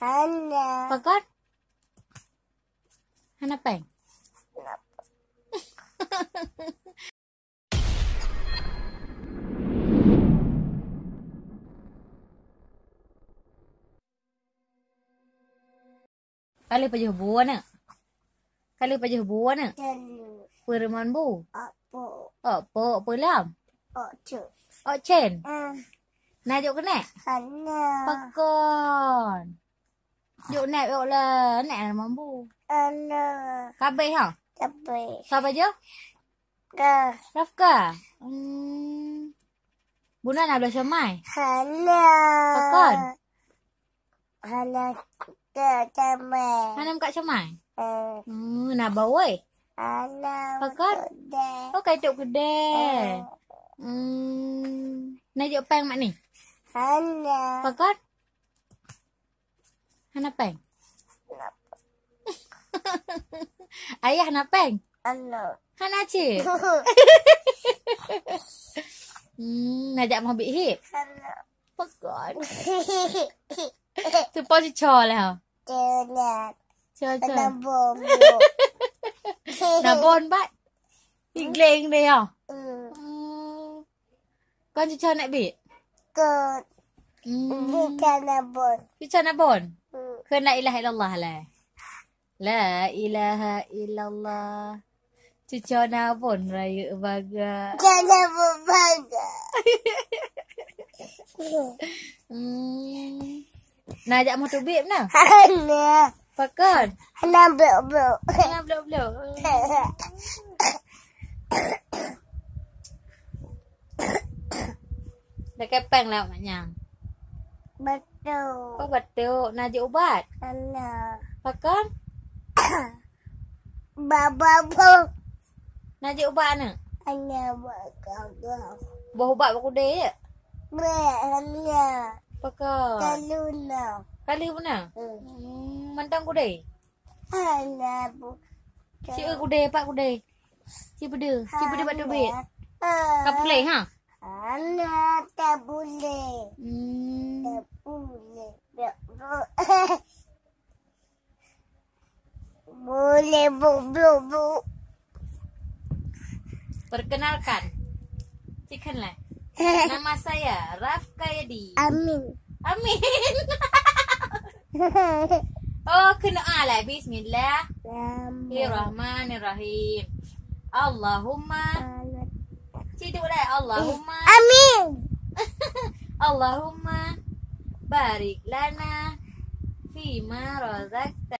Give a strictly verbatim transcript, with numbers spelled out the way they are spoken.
Hana. Pakon? Hana péng? Ka lheueh pajoh bu aneuk? Ka lheueh pajoh bu aneuk? Telu. Peue rumoh bu? Ôk pok. Ôk pok, peue lom? Ôk cen. Ôk cen? Ah. Na jok keuneuk? Hana. Pakon? Jok nèk, jok le, nèk rumoh bu. Hana. Ka abéh ha? Ka abéh. Soe pajoh? Ka. Rafka. Hmm. Buna na bloe somai? Hana. Pakon? Hana ka somai. Hana ka somai? Eh. Hmm, na bawoi? Hana. Pakon? Keudè. Oh, ka itôk keudè. Eh. Hmm. Na jok péng mak ni? Hana. Pakon? Hana péng? Ayah na péng? Hana. Hana cit? Hmm, na jak meubiet hip? Hana. Pakon? Teupo cuco lah. Cuco. Cuco. Hana bon. Na bon bat? Igleng deh ya. Hmm. Hmm. Kon cuco nak biet? Kon. Hmm. Cuco na bon. Cuco na bon? Hmm. Kheun la ilaha illallah lah. La ilaha illallah. Cuco na bon rayeuk baga. Cuco na bon baga. Hmm. Na jak meutubiet na? Hana. Pakon? Hana blok-blok. Hana blok-blok. Dah kepeng lah mak nyang. Batuk. Oh, batuk. Na jeuet ubat? Hana. Pakon? Baba bu. Na jeuet ubat aneuk? Hana, baba. Boh ubat bak kudé ya? Bèk, hana. Pakon? Ka lheueh na. Ka lheueh na? Hmm. Hmm, mantong kudé? Hana bu. Ci eu kudé, pat kudé. Ci beudeu, ci beudeu bak teubiet. Hana. Ka puléh ha? Hana, tak puléh. Hmm. Tak puléh. Tak puléh. Boleh bu, bu, bu. Perkenalkan. Cikheun lah. Nama saya Rafkayadi. Amin. Amin. Oh, keunoe lah. Bismillah. Rahman. Rahmanirrahim. Allahumma. Amin. Ciduk lah. Allahumma. Amin. Allahumma barik lana fima razaqtana.